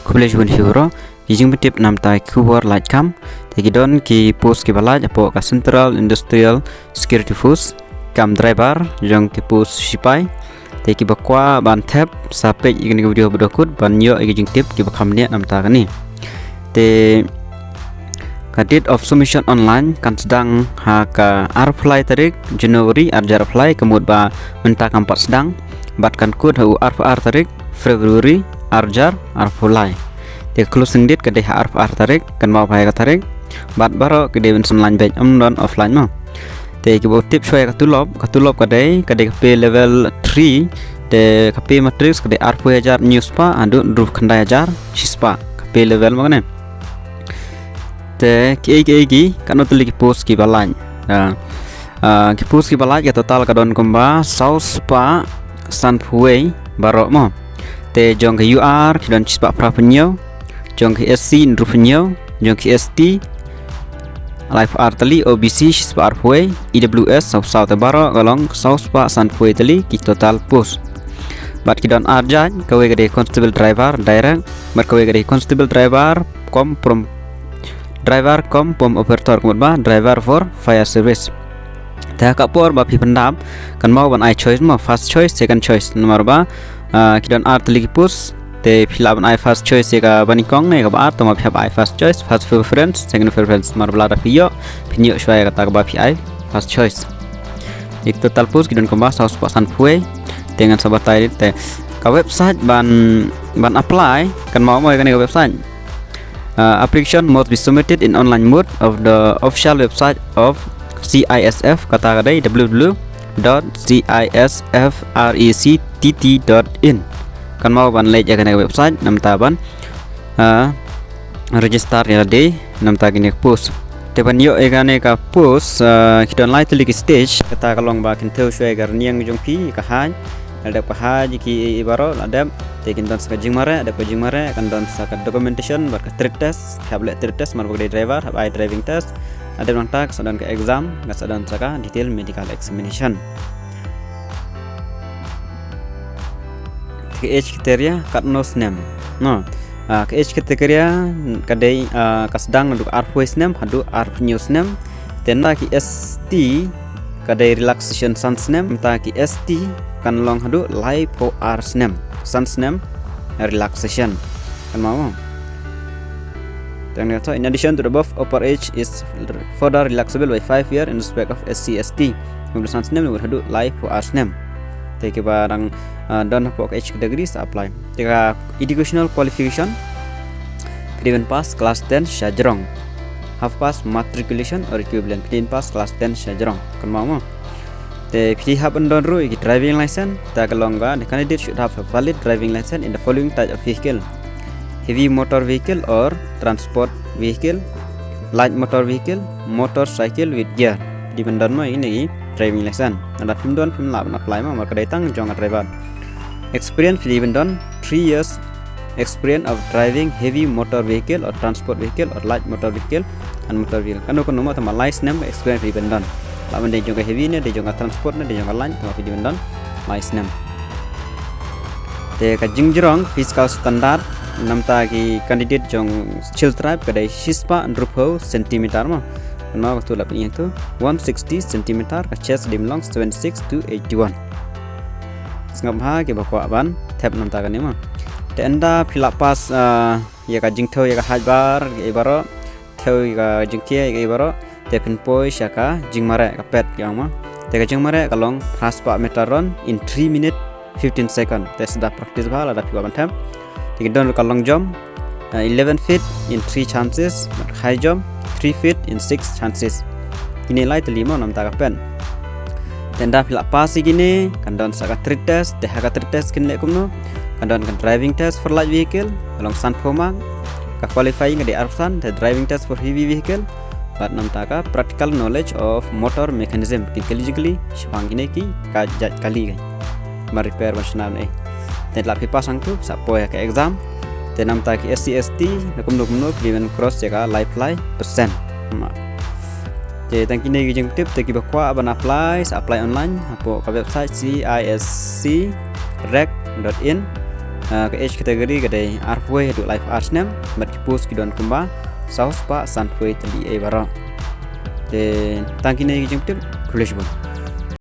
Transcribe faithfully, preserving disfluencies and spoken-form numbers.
Khublei shibun hi bro. Ki jingpyntip namta ki khubor lait kam. Te ki don ki post kiba lait hapoh ka Central Industrial Security Force kam driver jong ki post sipai. Te kiba kwah ban thep sa peit ïa kane ka video ba dang kut ban ïoh ïa ki jingtip kiba kham bniah namta kane. Te ka date of submission online kan sdang ha ka arphew lai tarik January arhajar arphew lai, ka mut ba mynta kam pat sdang, bad kan kut ha u arphew ar tarik February arhajar arphew lai. Te ka closing date ka dei ha arphew ar tarik, kan map ha ka tarik, bad baroh ki dei ban shu online beit, ym don offline mo. Te kiba tip shuwa ïa ka tulop, ka tulop ka dei, ka dei ka pay level three, te ka pay matrix ka dei arphew hajar hynñiew spah haduh hynriewphew khyndai hajar shispah, ka pay level mo kane. Te kiei kiei ki, katno tylli ki post kiba lait. Ah, ah, ki post kiba lait ka total ka don kumba saw spah sanphew wei baroh mo. Te jong ka U R ki don shispah phra phew hynñiew, jong ka S C hynriewphew hynñiew, jong ka S T laiphew ar tylli, O B C shispah arphew wei, E W S saw saw, te baroh ka long saw spah sanphew wei tylli ki total post. Bad ki don ar jait, kawei ka dei constable driver direct, bad kawei ka dei constable driver cum prom driver cum pump operator, ka mut ba driver for fire service. Te ha ka por ba phi pyndap, kan map ban ai choice mo, first choice, second choice, namar ba, ah, ki don ar tylli ki post, te phi lah ban ai first choice ïa kaba nyngkong ne kaba ar, tangba phi hap ai first choice, first preference, second preference, namar ba lada phi ïoh, phin ïoh shuwa ïa kata kaba phi ai first choice. Ïa ki total post ki don kumba saw spah sanphew wei, te ngan sa batai te ka website ban, ban apply, kan map mo ïa kane ka website. Uh, application must be submitted in online mode of the official website of C I S F, kata ka dei W W W dot C I S F recruitment dot in. Kan map ban leit ïa kane ka website namta ban, uh, register ïa lade namta kine ki post. Te ban ïoh ïa kane ka post, uh, ki don lai tylli ki stage, kata ka long ba kin thew shuwa ïa ka rynïeng jong phi, ka height, la dep ka height ïa ki, i, i baroh, la dep, te kin don sa ka jingmareh, la dep ka jingmareh, kan don sa ka documentation, bad ka trade test, hap leh trade test, namar ba ka dei driver, hap ai driving test, la dep nangta, ka sa don ka exam, ka sa don sa ka detail medical examination. Te ka age criteria, katno snem, no? Ah, ka age criteria, ka dei, ah, ka sdang naduh arphew wei snem, haduh arphew hynñiew snem. Te na ki S T, ka dei relaxation san snem, mynta ki S T kan long haduh laiphew ar snem. San snem relaxation. Kan map mo? Te ngan ïathuh, in addition to the above, upper age is further relaxable by five year in respect of S C, S T. Naduh san snem haduh laiphew ar snem. Te kiba dang, ah, don hapoh ka age category sa apply. Te ka educational qualification, phi dei ban pass class ten sha jrong. Half pass matriculation or equivalent, phi dei ban pass class ten sha jrong. Kan map mo? Te phi hap ban don ruh ïa ki driving license, kata ka long ba the candidate should have a valid driving license in the following type of vehicle: heavy motor vehicle or transport vehicle, light motor vehicle, motorcycle with gear. Phi dei ban don mo ïa kine ki driving license. Lada phim don, phim lah ban apply mo, namar ka dei tang jong ka driver. Experience, phi dei ban don three years experience of driving heavy motor vehicle or transport vehicle or light motor vehicle and motor vehicle. Kano kano mo, tangba lai snem experience phi dei ban don. Lah ban dei jong ka heavy ne, dei jong ka transport ne, dei jong ka light, tangba phi dei ban don lai snem. Te ka jingjrong physical standard namta ki candidate jong Scheduled Tribe ka dei shispah hynriewphew centimeter mo. Kano ka tu lah phi ïa tu one sixty centimeter, ka chest dei ban long seventy-six to eighty-one. Sngap bha kiba kwah ban thep namta kane mo. Te ynda phi la pass, ah, ïa ka jingthew ïa ka height bar, ïa i baroh, thew ïa ka jingkhia ïa i baroh, te phin poi sha ka jingmareh, ka pet ki ong mo. Te ka jingmareh ka long phra spah meter run in three minute fifteen second. Te sdang practice bha lada phi kwah ban thep. Te ki don ruh ka long jump, ah, eleven feet in three chances, bad high jump three feet in six chances. Kine lai tylli mo namta ka pet. Te ynda phi la pass ïa kine, kan don sa ka trade test, te ha ka trade test kin leh kumno? Kan don ka driving test for light vehicle, ka long sanphew mark, ka qualifying ka dei arphew san, te driving test for heavy vehicle, bad namta ka practical knowledge of motor mechanism, kin kylli jingkylli shaphang kine ki ka jait kali kein. Ban repair, ban shna ne. Te lada phi pass hangtu sa poi ha ka exam. Te namta ki S C S T, na kumno kumno phi dei ban cross ïa ka laiphew lai percent. Ma. Te tang kine ki jingtip, te kiba kwah ban apply sa apply online hapoh ka website C I S C rec dot in. Ah, ka age category ka dei arphew haduh laiphew ar snem, bad ki post ki don kumba saw spah sanphew tylli ei baroh. Te tang kine ki jingtip, khublei shibun.